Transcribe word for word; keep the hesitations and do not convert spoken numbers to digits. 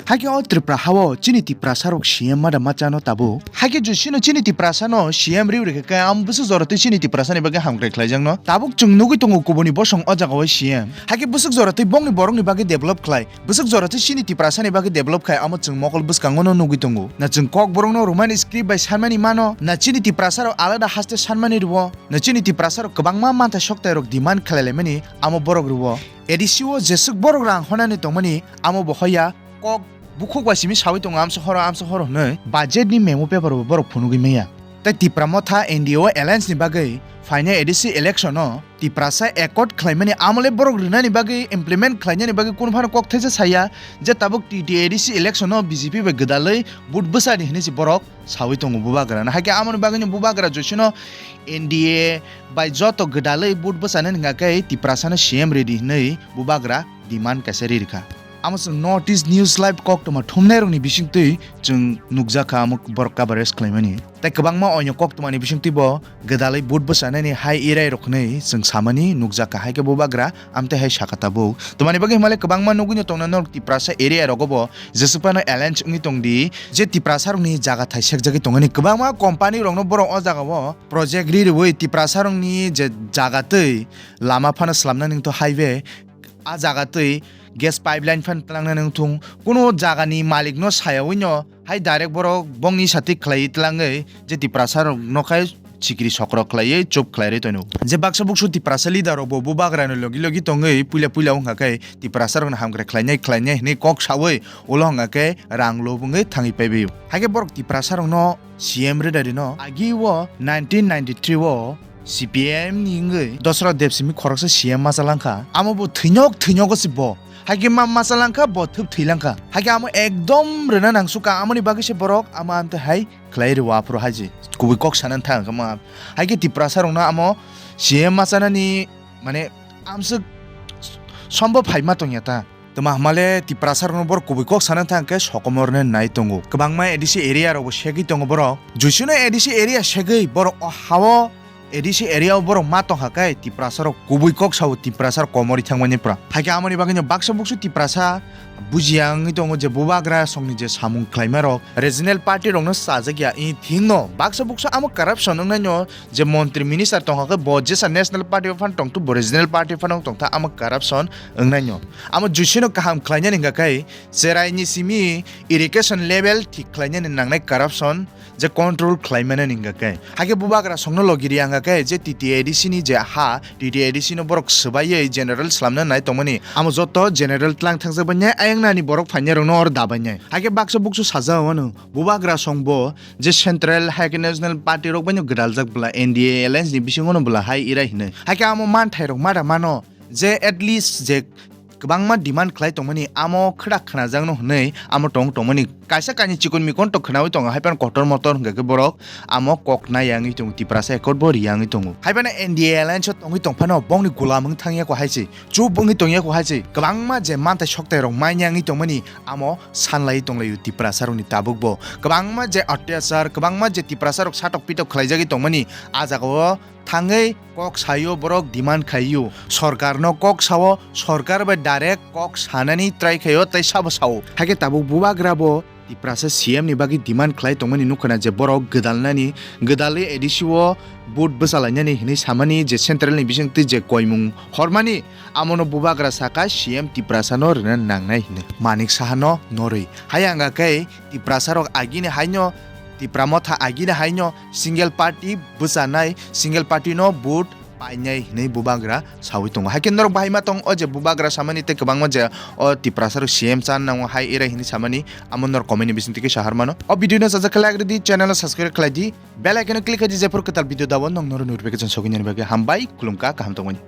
Hakhe o Tripura hao chini Tiprasa rok C M mada machano tabuk. Hakhe jusino chini Tiprasa no C M riu rikha khe am bwswk jora twi chini Tiprasa ni bagwi hamkrai khlaijakno. Tabuk chwng nugwi tongo kubuni bosong o jaga o C M. Hakhe bwswk jora twi bongni borokni bagwi develop khlai. Bwswk jora twi chini Tiprasa ni bagwi develop khai amo chwng mokol bwskango no nugwi tongo. Na chwng Kokborok no Roman script bai sanmani mano. Na chini Tiprasa rok alada haste sanmani rwo. Na chini Tiprasa rok kwbangma manthai soktai rok demand khlai laimani amo borok rwo. A D C o jeswk borok rang honani tongmani amo bo hoya kok bukhuk bai simi sawi tongo amsa horo amsa horo hwnwi budget ni memo paper bo borok phunugwi maya. Tei Tipra Motha N D A o alliance ni bagwi phainai A D C election o Tiprasa accord khlaimani amole borok rwnani bagwi implement khlainani bagwi kunu phano kok thaisa saya je tabuk T T A D C election o B J P bai gwdalwi vote bwsadi hwnwi se borok sawi tongo bubagra no. Hakhe amoni bagwino bubagra jusino N D A bai joto gwdalwi vote bwsanani hwnkha khe Tiprasano C M redi hwnwi bubagra demand kaisa ri rikha. Amo chwng North East News Live koktwma thumnairokni bisingtwi chwng nukjakha amo borok coverage khlaimani. Tei kwbangma oinw koktwmani bisingtwi bo gwdalwi vote bwsanani hai irai rok hwnwi chwng samani nukjakha, hai khe bubagra amtwi hai sakha tabuk. Twmani bagwi himale kwbangma nugwino tongna norok Tiprasa area rogo bo jeswk phano alliance wngwi tongdi, je Tiprasa rokni jaga thai sekjagwi tongani kwbangma company rokno borok o jaga o project ri rwui Tiprasa rokni je jaga twi lama phano swlamnani wngtong highway, a jaga twi gas pipeline phan tlangnani wngthung, kuno jagani malikno sayawino hai direct borok bongni sati khlaiwi tlangwi je Tiprasa rokno khai sikiri sokro khlaiwi chup khlairwi tono. Je baksa buksu Tiprasa leader rok bo bubagrano logi logi tongwi puila puila wngkha khe Tiprasa rokno hamkrai khlainai khlainai hwnwi kok sawi ulo wngkha khe rang lobwngwi thangwi paibaio. Hakhe borok Tiprasa rokno C M rwdari no agi o nineteen ninety-three o C P I M ni wngwi Dosra Debsimi khoroksa C M macha langkha. Amo bo thwinok thwinogo se bo. Hakhe ma macha langkha, bo thwp thwi langkha. Hakhe amo ekdom rwna nangsukha, amoni bagwi se borok amo amtwi hai khlai rwo aphuru hai se. Kubui kok sana thang kha ma. Hakhe Tiprasa rokno amo C M machanani mane amswk sombo phaima tongya ta. Twma hwnmale Tiprasa rokno borok kubui kok sana thang khe sokomorno nai tongo. Kwbangma A D C area rokbo segwi tongo borok. Jusino A D C area segwi borok o hao A D C area o borok ma tongkha khe Tiprasa rok kubui kok sao Tiprasa rok komorwi thangmani pura. Hakhe amoni bagwino baksa buksu Tiprasa bujiya wngwi tongo je bubagra songni je samung khlaima rok regional party rokno chajakya i thingno baksa buksu amo corruption wngnaino je montri minister tongkha khe bo jesa national party o phano tongthu bo regional party o phano tongtha amo corruption wngnaino. Amo jusino kaham khlainani hwnkha khe cheraini simi irrigation level thik khlainani nangnai corruption je control khlai mani hwnkha khe. Hakhe bubagra songno logi ri wngkha khe je T T A D C ni je ha, T T A D C no borok swbaiwi general swlamna nai tongmani. Amo joto general tlang thangjak bai nai ayang nani borok phainai rokno oro dabai nai. Hakhe baksa buksu sajak wano bubagra song bo je central hai khe national party rok bai no gwdaljak bwla N D A alliance ni bisingo no bwla hai irai hinwi. Hakhe amo manthai rok mada mano je at least je kwbangma demand khlai tongmani amo khwrak khnajakno hwnwi amo tong tongmani kaisa kainwi chikon mikon to khnaui tongo hai phano kotor motor hwnkha khe borok amo kok nai yangwi tongo Tiprasa accord bo ri yangwi tongo hai phano N D A alliance o tongwi tong phano bongni gulam wng thangya ko hai se chup wngwi tongya ko hai se kwbangma je mantai soktai rok manya wngwi tongmani amo sanlaiwi tonglaio Tiprasa rokni tabuk bo kwbangma je atyachar kwbangma je Tiprasa rok satok pitok khlaijagwi tongmani a jaga o thangwi kok saio borok demand khaio sorkarno kok sao sorkar bai direct kok sanani try khaio tei sabo sao hakhe tabuk bubagra bo Tiprasa C M ni bagwi demand khlai tongmani nukha na je borok gwdalnani gwdalwi A D C o vote bwchalainani hinwi samani je central ni bisingtwi je koimung hormani amono bubagra saka C M Tiprasa no rwna nangnai hinwi Manik Saha no norwi hai wngkha khe Tiprasa rok agini haino Tipra Motha agini haino single party bwchanai single party no vote painai hinwi bubagra sawi tongo. Haikhe norok bahai ma tong o je bubagra samani tei kwbangma je o Tiprasa rok C M chan nango hai erai hinwi samani amo norok comment ni bisingtwi khe sahar mano. O video no sajak khe like rwdi, channel no subscribe khlai di, bell icon no click khai di, jephru kwtal video dabo nong norok notification sogwi nani bagwi hambai khulumkha kaham tongmani.